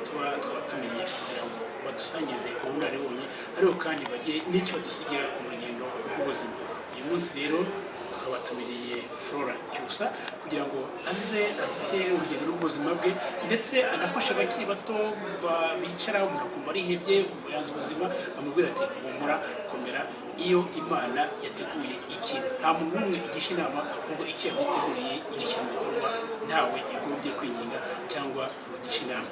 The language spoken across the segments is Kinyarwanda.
Tuba twabatumiriye kugira ngo badusangize ubunararibonye, ariko kandi bagire n'icyo badusigira mu rugendo rw'ubuzima. Uyu munsi rero twabatumiriye Flora Cyusa kugira ngo aze aduhe urugendo rw'ubuzima bwe, ndetse anafashe abakiri bato bicara umuntu akumva arihebye, ukumva yanze ubuzima, amubwira ati humura, komera, iyo Imana yateguye ikintu nta muntu n'umwe igisha inama, ahubwo icyo yaguteguriye igishyira mu bikorwa, ntawe igombye kwinginga cyangwa ngo igishe inama.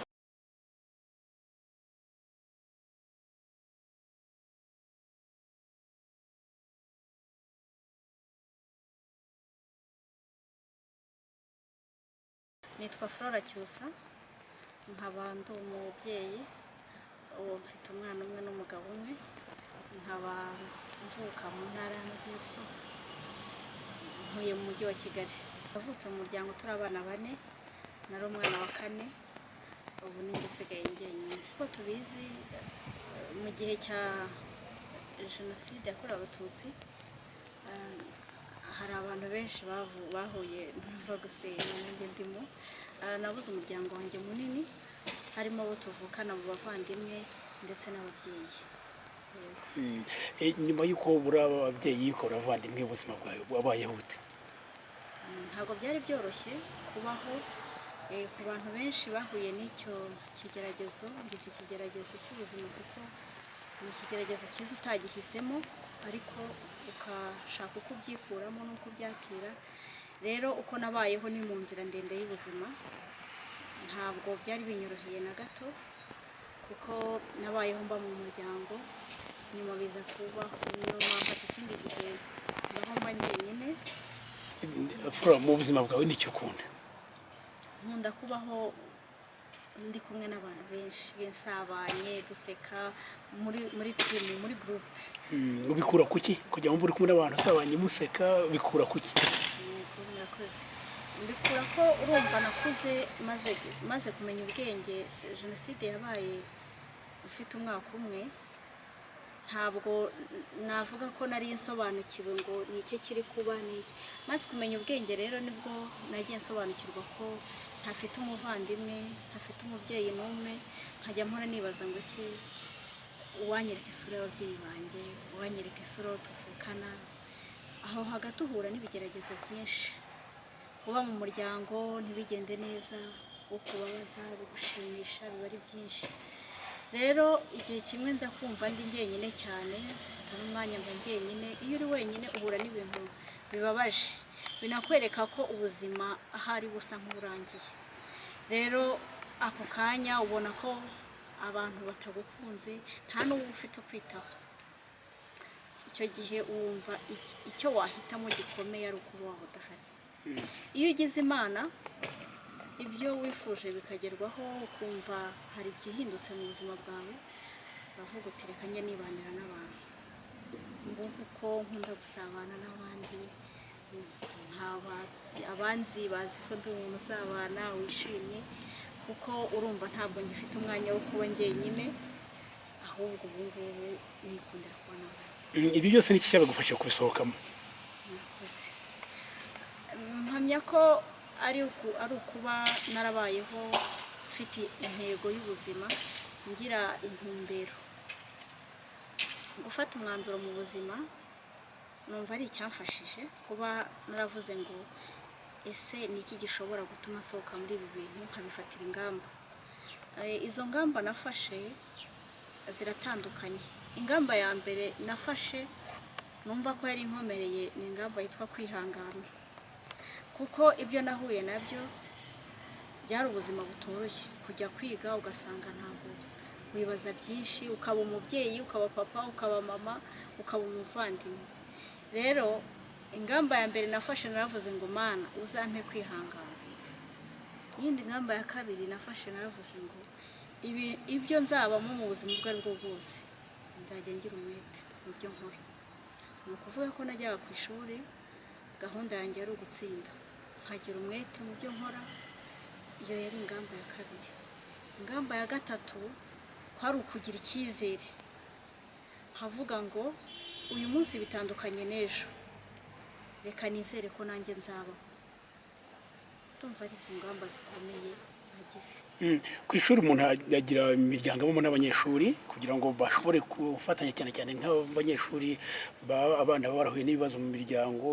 Nitwa Flora Cyusa, nkaba ndi umubyeyi, ubu mfite umwana umwe n'umugabo umwe, nkaba mvuka mu ntara y'Amajyepfo, ntuye mu mujyi wa Kigali. Navutse mu muryango turi abana bane, nari umwana wa kane, ubu ninjye usigaye njyenyine. Uko tubizi, mu gihe cya Jenoside yakorewe Abatutsi, hari abantu benshi bahuye n'uva gusenya, nanjye ndimo. Nabuze umuryango wanjye munini, harimo abo tuvukana mu bavandimwe ndetse n'ababyeyi. Nyuma y'uko ubura ababyeyi ukabura abavandimwe, ubuzima bwawe wabayeho bute? Ntabwo byari byoroshye kubaho. Ku bantu benshi bahuye n'icyo kigeragezo, ngita ikigeragezo cy'ubuzima, kuko ni ikigeragezo cyiza utagihisemo, ariko ukashaka uko ubyikuramo n'uko ubyakira. Rero uko nabayeho ni mu nzira ndende y'ubuzima, ntabwo byari binyoroheye na gato, kuko nabayeho mba mu muryango, nyuma biza kuba nyuma mfata ikindi gihe mbaho mba njyenyine. Flora, mu buzima bwawe nicyo ukunda? Nkunda kubaho ndi kumwe n'abantu benshi, bensabanye, duseka muri team, muri group. Ubikura kuki kugira ngo uri kumwe n'abantu usabanye museka, bikura kuki? Murakoze. Mbikura ko urumva nakuze maze kumenya ubwenge. Jenoside yabaye ufite umwaka umwe, ntabwo navuga ko nari nsobanukiwe ngo ni iki kiri kuba, ni iki. Maze kumenya ubwenge rero nibwo nagiye nsobanukirwa ko ntafite umuvandimwe, ntafite umubyeyi n'umwe, nkajya mpora nibaza ngo ese uwanyereka isura y'ababyeyi banjye, uwanyereka isura tuvukana. Aho hagati uhura n'ibigeragezo byinshi, kuba mu muryango ntibigende neza, ukubabaza, bigushimisha, biba ari byinshi. Rero igihe kimwe nza kumva ndi njyenyine cyane, mfata n'umwanya mba njyenyine. Iyo uri wenyine uhura n'ibintu bibabaje, binakwereka ko ubuzima ahari busa nk'uburangiye. Rero ako kanya ubona ko abantu batagukunze, nta n'uwo ufite ukwitaho. Icyo gihe wumva icyo wahitamo gikomeye ari ukuba waba udahari. Iyo ugize Imana, ibyo wifuje bikagerwaho, ukumva hari igihindutse mu buzima bwawe, uravuga uti reka njye nibanira n'abantu. Nguko uko nkunda gusabana n'abandi, abanzi bazi ko ndi umuntu usabana wishimye, kuko urumva ntabwo ngifite umwanya wo kuba njyenyine, ahubwo ubu ngubu nikundira kuba n'abandi. Ibi byose ni iki cyabagufasha kubisohokamo? Murakoze. Mpamya ko ari ukuba narabayeho mfite intego y'ubuzima, ngira intumbero. Gufata umwanzuro mu buzima numva ari icyamfashije, kuba naravuze ngo ese ni iki gishobora gutuma nsohoka muri ibi bintu, nkabifatira ingamba. Izo ngamba nafashe ziratandukanye. Ingamba ya mbere nafashe numva ko yari inkomereye ni ingamba yitwa kwihangana, kuko ibyo nahuye nabyo byari ubuzima butoroshye. Kujya kwiga ugasanga ntabwo wibaza byinshi, ukaba umubyeyi, ukaba papa, ukaba mama, ukaba umuvandimwe. Rero ingamba ya mbere nafashe naravuze ngo Mana uzampe kwihangana. Iyindi ngamba ya kabiri nafashe naravuze ngo ibyo nzabamo mu buzima ubwo aribwo bwose nzajya ngira umwete mu byo nkora. Ni ukuvuga ko najyaga ku ishuri, gahunda yanjye yari ugutsinda, nkagira umwete mu byo nkora. Iyo yari ingamba ya kabiri. Ingamba ya gatatu kwari ukugira icyizere, nkavuga ngo uyu munsi bitandukanye n'ejo, reka nizere ko nanjye nzabaho. Ndumva ari izo ngamba zikomeye nagize. Ku ishuri umuntu agira imiryango abamo n'abanyeshuri kugira ngo bashobore gufatanya, cyane cyane nk'abanyeshuri abana baba barahuye n'ibibazo mu miryango,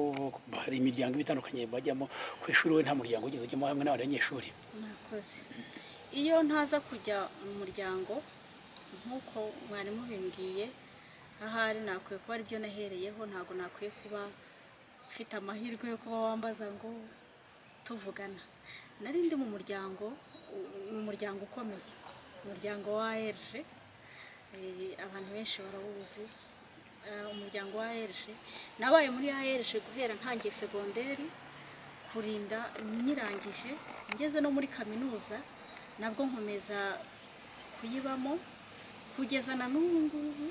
hari imiryango iba itandukanye bajyamo. Ku ishuri we nta muryango wigeze ujyamo hamwe n'abandi banyeshuri? Murakoze. Iyo ntaza kujya mu muryango nk'uko mwarimu bimbwiye, ahari nakwiye kuba aribyo nahereyeho, ntabwo nakwiye kuba mfite amahirwe yo kuba wambaza ngo tuvugana. Nari ndi mu muryango, ni umuryango ukomeye, umuryango wa AERG, abantu benshi barawuzi. Umuryango wa AERG, nabaye muri AERG guhera ntangiye segonderi kurinda nyirangije, ngeze no muri kaminuza nabwo nkomeza kuyibamo kugeza na n'ubu ngubu.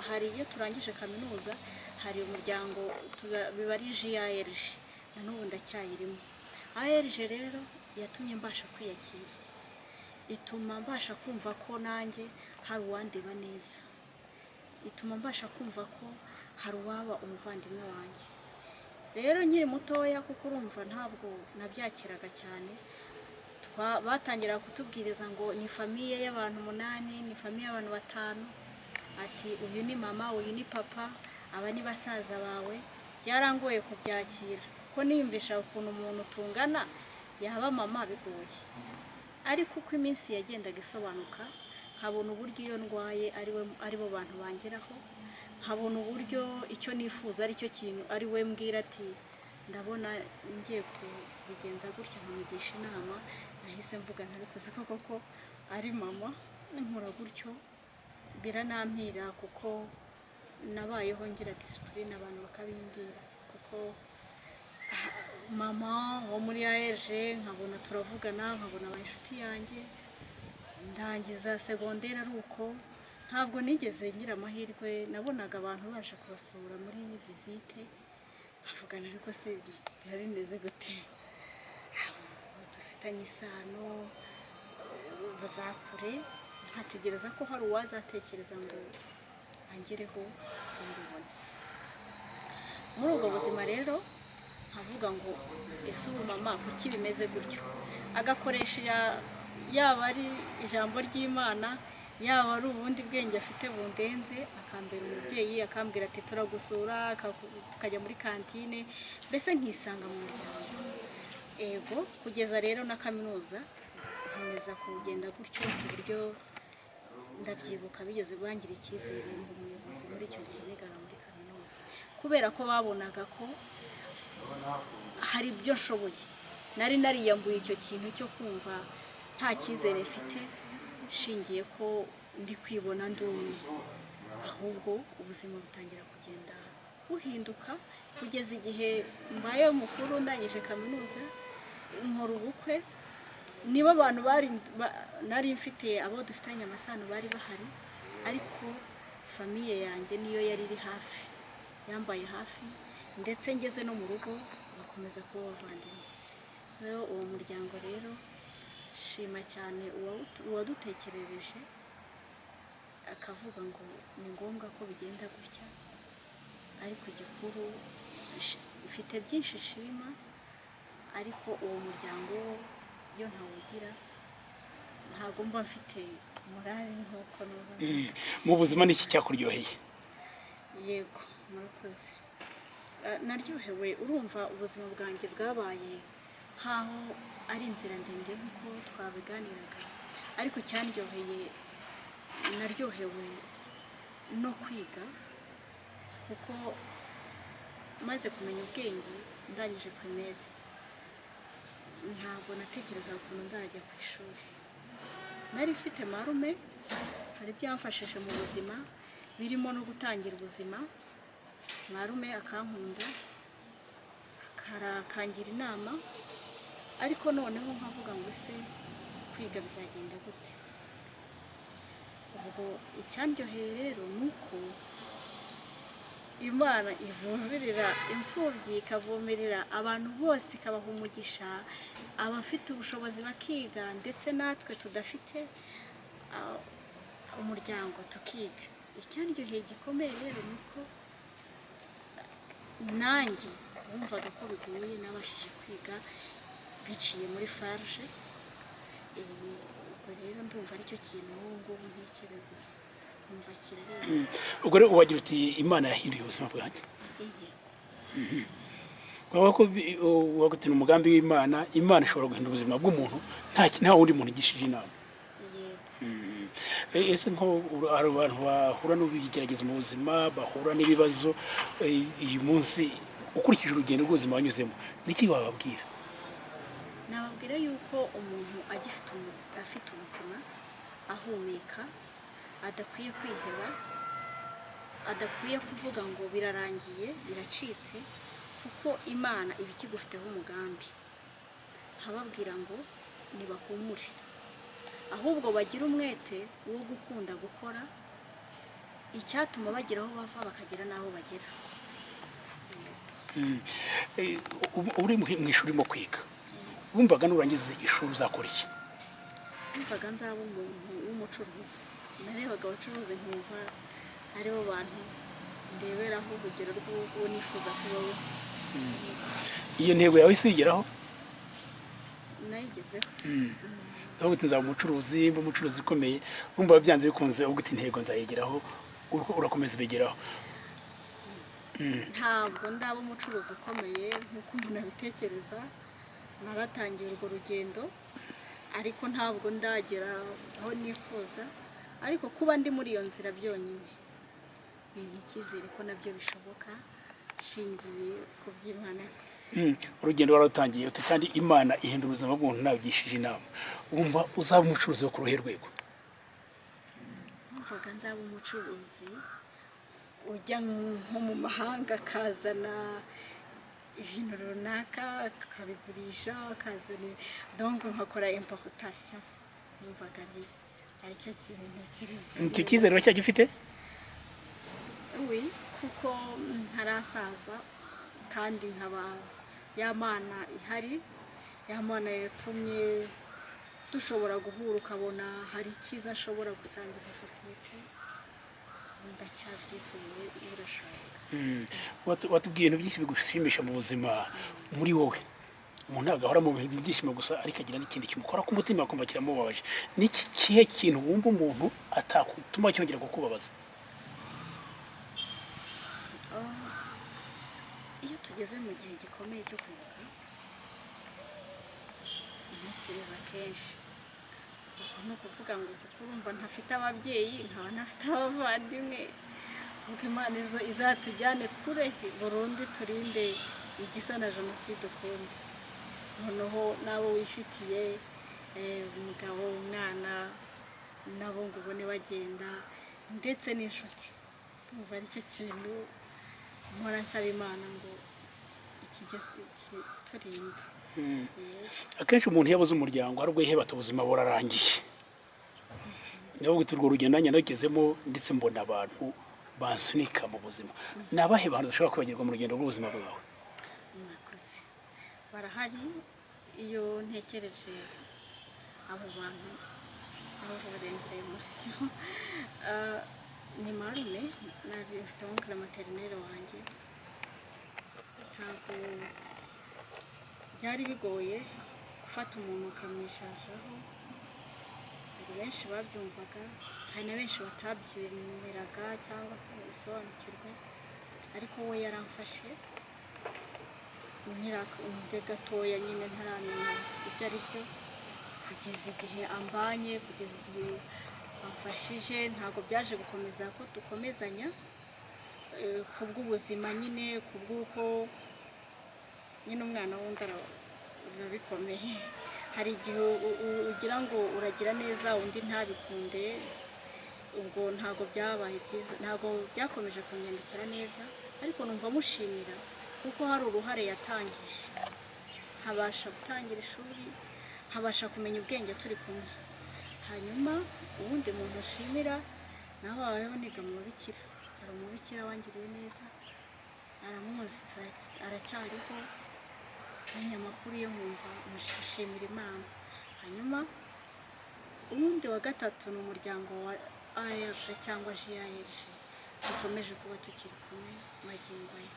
Hari iyo turangije kaminuza hari umuryango biba ari JARG, na n'ubu ndacyayirimo. AERG rero yatumye mbasha kwiyakira, ituma mbasha kumva ko nanjye hari uwandeba neza, ituma mbasha kumva ko hari uwaba umuvandimwe wanjye. Rero nkiri mutoya, kuko urumva ntabwo nabyakiraga cyane, batangira kutubwiriza ngo ni famille y'abantu 8, ni famille y'abantu 5, ati uyu ni mama, uyu ni papa, aba ni basaza bawe. Byarangoye kubyakira kuko niyumvisha ukuntu umuntu tungana yaba mama, bigoye. Ariko uko iminsi yagendaga isobanuka, nkabona uburyo iyo ndwaye aribo bantu bangeraho, nkabona uburyo icyo nifuza aricyo kintu ari we mbwira ati ndabona ngiye kubigenza gutya, nkamugisha inama. Nahise mvuga ntari kuzi ko koko ari mama, nkura gutyo biranampira kuko nabayeho ngira discipline, abantu bakabimbwira kuko mama wo muri AERG nkabona turavugana, nkabona aba inshuti yanjye. Ndangiza segonderi ari uko, ntabwo nigeze ngira amahirwe, nabonaga abantu baje kubasura muri visite nkavugana, ariko se biba bimeze gute, dufitanye isano bazakure, nkategereza ko hari uwazatekereza ngo angereho simbibone. Muri ubwo buzima rero nkavuga ngo ese ubu mama kuki bimeze gutyo, agakoresha yaba ari ijambo ry'Imana, yaba ari ubundi bwenge afite bundenze, akambera umubyeyi, akambwira ati turagusura, tukajya muri kantine, mbese nkisanga mu muryango. Ego kugeza rero na kaminuza nkomeza kugenda gutyo, ku buryo ndabyibuka bigeze bangira icyizere ngo umuyobozi muri icyo gihe nigaga muri kaminuza, kubera ko babonaga ko hari ibyo nshoboye. Nari nariyambuye icyo kintu cyo kumva nta cyizere mfite nshingiye ko ndi kwibona ndumwe, ahubwo ubuzima butangira kugenda buhinduka kugeza igihe mbaye mukuru, ndangije kaminuza, nkora ubukwe. Niba abantu bari nari mfite abo dufitanye amasano bari bahari, ariko famille yanjye niyo yari iri hafi, yambaye hafi, ndetse ngeze no mu rugo bakomeza kuba abavandimwe. Rero uwo muryango rero shima cyane uwadutekerereje akavuga ngo ni ngombwa ko bigenda gutya. Ariko igikuru mfite byinshi nshima, ariko uwo muryango wo iyo ntawugira ntabwo mba mfite morale nk'uko n'ubu. Mu buzima ni iki cyakuryoheye? Yego murakoze. Naryohewe, urumva ubuzima bwanjye bwabaye nkaho ari inzira ndende nk'uko twabiganiraga, ariko cyanryoheye, naryohewe no kwiga, kuko maze kumenya ubwenge ndangije primaire ntabwo natekerezaga ukuntu nzajya ku ishuri. Nari mfite marume, hari ibyamfashije mu buzima birimo no gutangira ubuzima, marume akankunda akangira inama, ariko noneho nkavuga ngo ese kwiga bizagenda gute? Ubwo icyandyoheye rero ni uko Imana ivumirira imfubyi, ikavumirira abantu bose, ikabaha umugisha, abafite ubushobozi bakiga, ndetse natwe tudafite umuryango tukiga. Icyandyoheye gikomeye rero ni uko nanjye wumvaga ko bigoye nabashije kwiga, biciye muri farge. Ubwo rero ndumva aricyo kintu ubu ngubu ntekereza, numva kirarenze. Ubwo rero wagira uti Imana yahinduye ubuzima bwanjye. Yego. Wavuga ko wagutina umugambi w'Imana, Imana ishobora guhindura ubuzima bw'umuntu nta wundi muntu igishije inama. Yego. Ese nko hari abantu bahura n'ibigeragezo mu buzima, bahura n'ibibazo, uyu munsi ukurikije urugendo rw'ubuzima wanyuzemo, niki wababwira? Nababwira yuko umuntu agifite afite ubuzima, ahumeka, adakwiye kwiheba, adakwiye kuvuga ngo birarangiye, biracitse, kuko Imana iba ikigufiteho umugambi. Nkababwira ngo nibahumure, ahubwo bagire umwete wo gukunda gukora icyatuma bagera aho bava bakagera n'aho bagera. Uri mu ishuri urimo kwiga, wumvaga nurangiza ishuri uzakora iki? Numvaga nzaba umuntu w'umucuruzi. Narebaga abacuruzi nkumva aribo bantu ndeberaho urugero rw'uwo nifuza kubaho. Iyo ntego yawe isigeraho? Nayigezeho. Ndavuga uti nzaba umucuruzi, mba umucuruzi ukomeye, wumva byanze bikunze uvuga uti intego nzayigeraho, urakomeza ubigeraho. Ntabwo ndaba umucuruzi ukomeye nk'uko umuntu abitekereza. Naratangiye urwo rugendo, ariko ntabwo ndagera aho nifuza, ariko kuba ndi muri iyo nzira byonyine bimpa icyizere ko nabyo bishoboka, nshingiye ku by'Imana yakoze. Urugendo wararutangiye uti kandi Imana ihindura ubuzima bw'umuntu nabigishije inama. Wumva uzaba umucuruzi wo ku ruhe rwego? Numvaga nzaba umucuruzi ujya nko mu mahanga akazana ibintu runaka akabigurisha, akazana, donc nkakora importation. Numvaga aricyo kintu ntekereza. Icyo cyizere uracyagifite? Oui, kuko ntarasaza, kandi nkaba ya Mana ihari, ya Mana yatumye dushobora guhura, ukabona hari icyiza nshobora gusangiza sosiyete, ndacyabyizeye, birashoboka. Watubwiye ibintu byinshi bigushimisha mu buzima muri wowe. Umuntu ntabwo ahora mu bintu byishimo gusa, ariko agira n'ikindi kimukora ku mutima akumva kiramubabaje. Ni iki kihe kintu wumva umuntu atakutuma cyongera kukubabaza? Iyo tugeze mu gihe gikomeye cyo kwibuka, ntekereza kenshi. Ubwo ni ukuvuga ngo kuko urumva ntafite ababyeyi, nkaba ntafite abavandimwe, ubwo Imana izatujyane kure burundu, turinde igisa na jenoside ukundi. Noneho n'abo wifitiye, umugabo, umwana, nabo ngo ubone bagenda, ndetse n'inshuti. Ndumva aricyo kintu mpora nsaba Imana ngo ikigeze turinde. Akenshi umuntu iyo abuze umuryango hari ubwo yiheba ati ubuzima burarangiye. Ndavuga uti urwo rugendo nanjye narugezemo, ndetse mbona abantu bansunika mu buzima. Ni abahe bantu dushobora kwibagirwa mu rugendo rw'ubuzima bwawe? Mwakoze, barahari. Iyo ntekereje abo bantu, abo barengera émotion, ni marume, nari mfite oncle maternel wanjye. Ntabwo byari bigoye gufata umuntu ukamwishajeho. Hari benshi babyumvaga, hari na benshi batabyemeraga cyangwa se ngo bisobanukirwe, ariko we yaramfashe nkiri gatoya nyine, ntaramenya ibyo ari byo, kugeza igihe ambanye, kugeza igihe amfashije. Ntabwo byaje gukomeza ko dukomezanya, kubw'ubuzima nyine, kubw'uko nyine umwana wundi biba bikomeye. Hari igihe ugira ngo uragira neza undi ntabikunde. Ubwo ntabwo byabaye byiza, ntabwo byakomeje kunyandikira neza, ariko numva mushimira kuko hari uruhare yatangije nkabasha gutangira ishuri, nkabasha kumenya ubwenge turi kumwe. Hanyuma uwundi muntu nshimira, nabayeho niga mu babikira, hari umubikira wangiriye neza, aramuzi, aracyariho, menya amakuru ye nkumva mushimira Imana. Hanyuma uwundi wa gatatu ni umuryango wa AERG cyangwa JARG, dukomeje kuba tukiri kumwe magingo aya,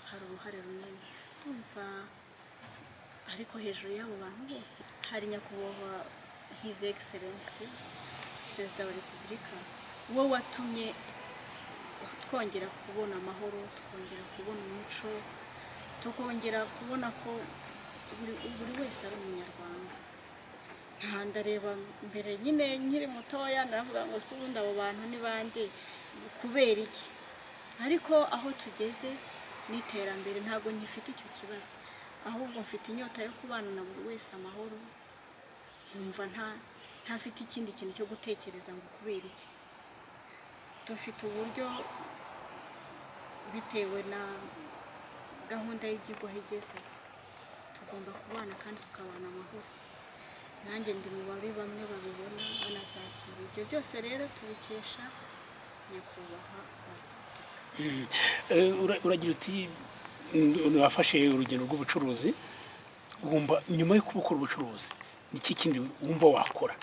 hari uruhare runini. Ndumva Ariko hejuru y'abo bantu bose hari Nyakubahwa His Excellency Perezida wa Repubulika, we watumye twongera kubona amahoro, twongera kubona umuco, tukongera kubona ko buri wese ari umunyarwanda. Nta ndareba mbere nyine nkiri mutoya naravuga ngo se ubundi abo bantu ni bande, kubera iki? Ariko aho tugeze n'iterambere ntabwo nkifite icyo kibazo, ahubwo mfite inyota yo kubana na buri wese amahoro, nkumva ntafite ikindi kintu cyo gutekereza ngo kubera iki. Dufite uburyo bitewe na gahunda y'igihugu aho igeze, tugomba kubana kandi tukabana amahoro. Nanjye ndi mu babi bamwe babibona banabyakira. Ibyo byose rero tubikesha Nyakubahwa wa Repubulika. Uragira uti wafashe urugendo rw'ubucuruzi, wumva nyuma yo kuba ukora ubucuruzi niki kindi wumva wakora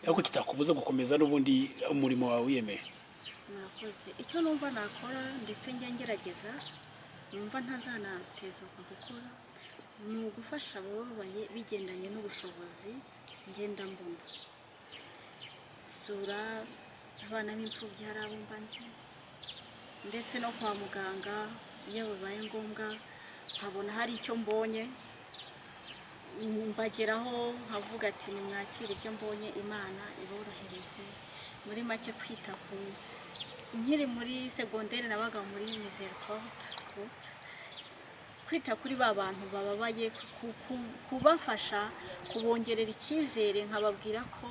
ariko kitakubuza gukomeza n'ubundi umurimo wawe wiyemeje? Murakoze. Icyo numva nakora ndetse njya ngerageza numva ntazanatezuka gukora ni ugufasha abababaye bigendanye n'ubushobozi ngenda mbona. Sura abana b'imfubyi hari abo mba nzi, ndetse no kwa muganga iyo bibaye ngombwa nkabona hari icyo mbonye mbageraho nkavuga ati nimwakire ibyo mbonye, Imana iborohereze. Muri make kwita ku nkiri muri segonderi nabaga muri Miséricorde Group, kwita kuri ba bantu bababaye, kubafasha kubongerera icyizere, nkababwira ko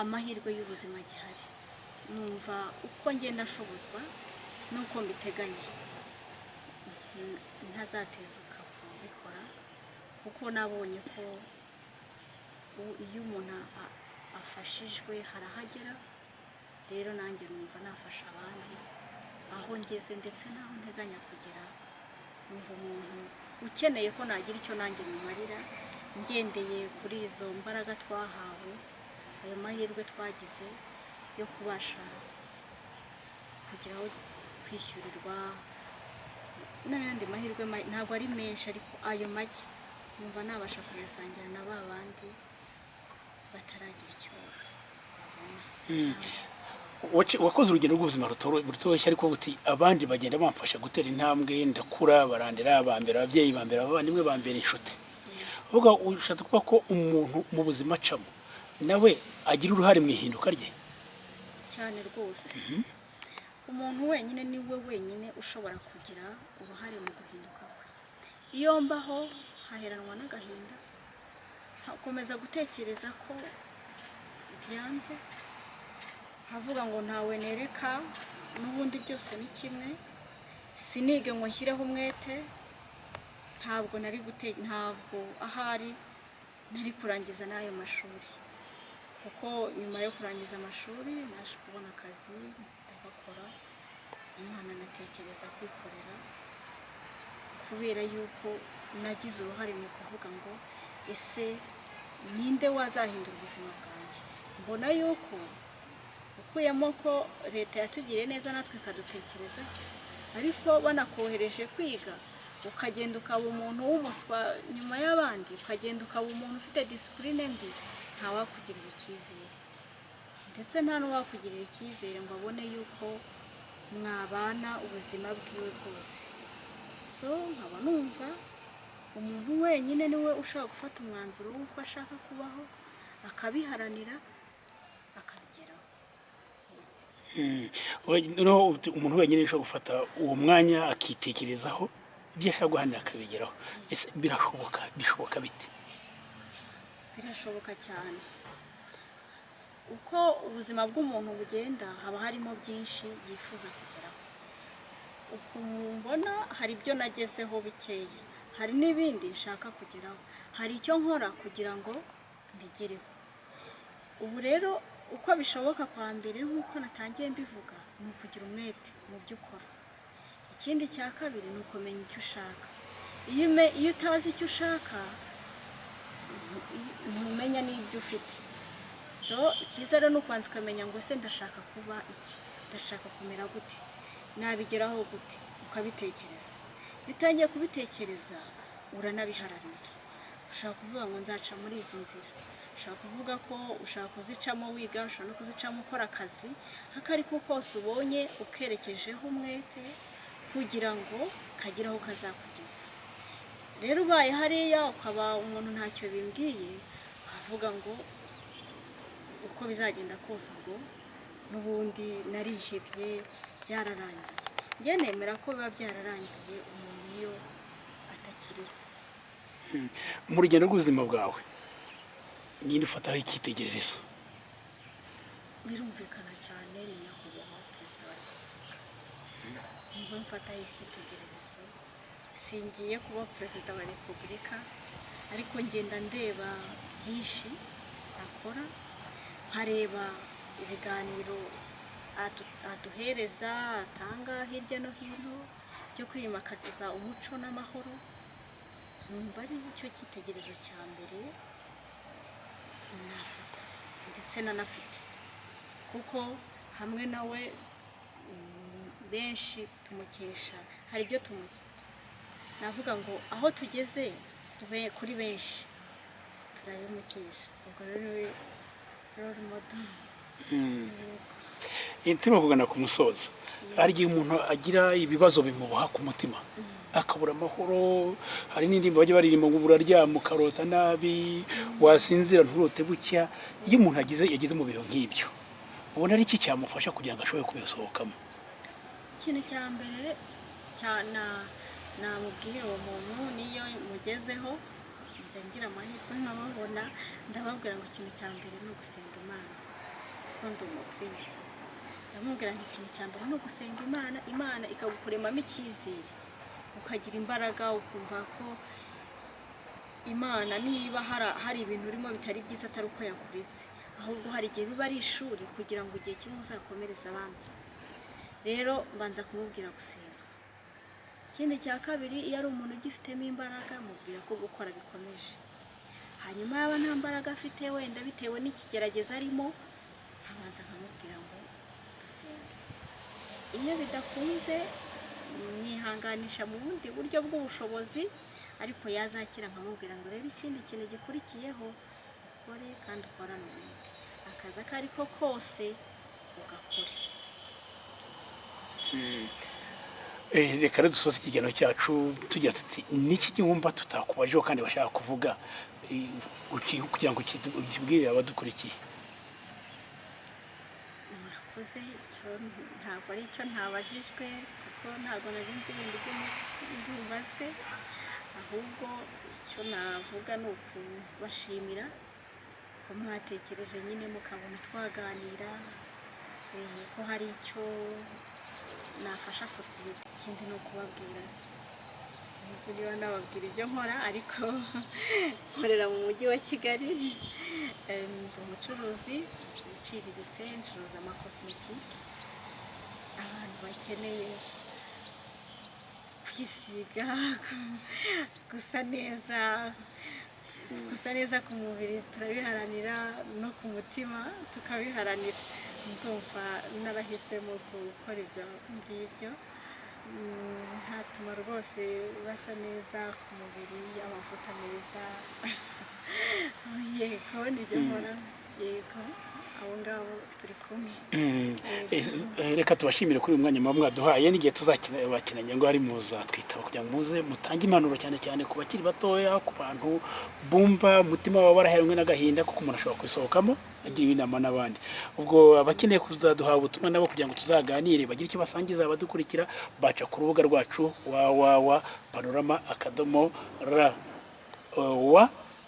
amahirwe y'ubuzima agihari. Numva uko ngenda nshobozwa n'uko mbiteganya ntazatezuka kubikora, kuko nabonye ko iyo umuntu afashijwe harahagera. Rero nanjye numva nafasha abandi aho ngeze ndetse n'aho nteganya kugera. Numva umuntu ukeneye ko nagira icyo nanjye mumarira, ngendeye kuri izo mbaraga twahawe, ayo mahirwe twagize yo kubasha kugira aho kwishyurirwa n'ayandi mahirwe ntabwo ari menshi, ariko ayo make numva nabasha kuyasangira na ba bandi bataragira icyo babona. Wakoze urugendo rw'ubuzima rutoroshye, ariko uti abandi bagenda bamfasha gutera intambwe, ndakura, barandera, bambera ababyeyi, bambera abavandimwe, bambera inshuti. Uvuga ushatse kuvuga ko umuntu mu buzima acamo nawe agira uruhare mu ihinduka rye? Cyane rwose. Umuntu wenyine ni we wenyine ushobora kugira uruhare mu guhinduka kwe. Iyo mbaho haheranwa n'agahinda, nkakomeza gutekereza ko byanze, nkavuga ngo ntawe nereka, n'ubundi byose ni kimwe, sinige ngo nshyireho umwete, ntabwo nari ntabwo ahari nari kurangiza n'ayo mashuri, kuko nyuma yo kurangiza amashuri naje kubona akazi ndagakora, Imana natekereza kwikorera, kubera yuko nagize uruhare mu kuvuga ngo ese ninde wazahindura ubuzima bwanjye. Mbona yuko ukuyemo ko leta yatugiriye neza natwe ikadutekereza, ariko banakohereje kwiga ukagenda ukaba umuntu w'umuswa nyuma y'abandi, ukagenda ukaba umuntu ufite disipurine mbi, ntawakugirira icyizere, ndetse nta n'uwakugirira icyizere ngo abone yuko mwabana ubuzima bwiwe bwose. So nkaba numva umuntu wenyine niwe ushobora gufata umwanzuro w'uko ashaka kubaho, akabiharanira, akabigeraho. Umuntu wenyine ushobora gufata uwo mwanya akitekerezaho ibyo ashaka guharanira akabigeraho. Ese birashoboka? Bishoboka bite? Birashoboka cyane. Uko ubuzima bw'umuntu bugenda haba harimo byinshi yifuza kugeraho. Uko mbona hari ibyo nagezeho bikeya, hari n'ibindi nshaka kugeraho, hari icyo nkora kugira ngo mbigereho. Ubu rero uko bishoboka kwa mbere nk'uko natangiye mbivuga, ni ukugira umwete mu byo ukora. Ikindi cya kabiri ni ukumenya icyo ushaka. Iyo utazi icyo ushaka ntumenya n'ibyo ufite. So icyiza rero ni ukubanza ukamenya ngo ese ndashaka kuba iki, ndashaka kumera gute, nabigeraho gute, ukabitekereza. Iyo utangiye kubitekereza uranabiharanira. Ushobora kuvuga ngo nzaca muri izi nzira, ushobora kuvuga ko ushaka kuzicamo wiga, ushobora no kuzicamo ukora akazi ako ariko kose ubonye ukerekejeho umwete kugira ngo kagire aho kazakugeza. Rero ubaye hariya ukaba umuntu ntacyo bimbwiye, avuga ngo uko bizagenda kose ubwo n'ubundi narihebye byararangiye. Njye nemera ko biba byararangiye umuntu iyo atakiriho. Mu rugendo rw'ubuzima bwawe ninde ufataho icyitegererezo? Birumvikana cyane ni nyakubahwa Perezida wa Repubulika, niwe mfataho icyitegererezo. Singiye kuba Perezida wa Repubulika, ariko ngenda ndeba byinshi akora, nkareba ibiganiro aduhereza atanga hirya no hino byo kwimakaza umuco n'amahoro. Numva ari cyo cyitegererezo cya mbere nafata ndetse nanafite, kuko hamwe nawe benshi tumukesha, hari ibyo navuga ngo aho tugeze kuri benshi turabimukesha. Ubwo rero niwe role model. Turimo kugana ku musozo. Hari igihe umuntu agira ibibazo bimuboha ku mutima akabura amahoro. Hari n'indirimbo bajya baririmba ngo uraryama ukarota nabi, wasinzira nturote bucya. Iyo umuntu yageze mu bintu nk'ibyo, ubona ari iki cyamufasha kugira ngo ashobore kubisohokamo? Ikintu cya mbere namubwira uwo muntu, niyo mugezeho njya ngira amahirwe nkababona, ndababwira ngo ikintu cya mbere ni ugusenga Imana, kuko ndi umukristo. Ndamubwira nti ikintu cya mbere ni ugusenga Imana, Imana ikagukuremamo icyizere, ukagira imbaraga, ukumva ko Imana niba hari ibintu urimo bitari byiza atari uko yakuretse, ahubwo hari igihe biba ari ishuri kugira ngo igihe kimwe uzakomereze abandi. Rero mbanza kumubwira gusenga. Ikindi cya kabiri, iyo ari umuntu ugifitemo imbaraga, mubwira ko gukora bikomeje. Hanyuma yaba nta mbaraga afite wenda bitewe n'ikigerageza arimo, nkabanza nkamubwira ngo dusenge. Iyo bidakunze mwihanganisha mu bundi buryo bw'ubushobozi, ariko yazakira nkamubwira ngo rero ikindi kintu gikurikiyeho ukore kandi ukorane umwete, akazi ako ari ko kose ugakore. Reka rero dusoze ikiganiro cyacu tugira tuti niki gihumba tutakubajeho kandi bashaka kuvuga, kugira ngo ukibwire abadukurikiye? Murakoze. Ntabwo ari icyo ntabajijwe, kuko ntabwo nari nzi ibindi by'ububazwe, ahubwo icyo navuga ni ukubashimira ko mwatekereje nyine mukabona twaganira, ko hari icyo nafasha sosiyete. Ikindi ni ukubabwira, sinzi niba nababwira ibyo nkora, ariko nkorera mu mujyi wa Kigali, ndi umucuruzi uciriritse, ncuruza amakosmetike. Abantu bakeneye kwisiga, gusa neza ku mubiri turabiharanira, no ku mutima tukabiharanira. Ndumva narahisemo gukora ibyo ngibyo, ntatuma rwose basa neza ku mubiri, amavuta meza. Yego, nibyo nkora. Yego, abo ngabo turi kumwe. Reka tubashimire kuri uyu mwanya muba mwaduhaye, n'igihe tuzabakinanye ngo hari muzatwitaba kugira ngo muze mutange impanuro, cyane cyane ku bakiri batoya, ku bantu bumva umutima wabo waraheranwe n'agahinda, kuko umuntu ashobora kubisohokamo agira inama n'abandi. Ubwo abakeneye kuzaduha ubutumwa nabo kugira ngo tuzaganire, bagire icyo basangiza abadukurikira, baca ku rubuga rwacu www.panorama.rw,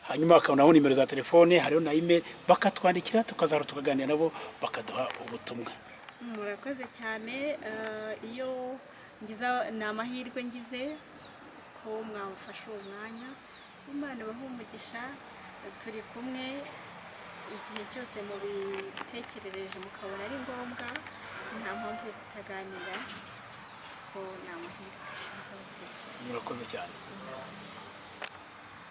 hanyuma bakabonaho nimero za telefone, hariho na email, bakatwandikira tukazahora tukaganira nabo, bakaduha ubutumwa. Murakoze cyane. Iyo ngize ni amahirwe ngize ko mwafashe uwo mwanya, Imana ibahe umugisha. Turi kumwe igihe cyose mubitekerereje mukabona ari ngombwa, nta mpamvu yo kutaganira, ko ni amahirwe. Murakoze cyane.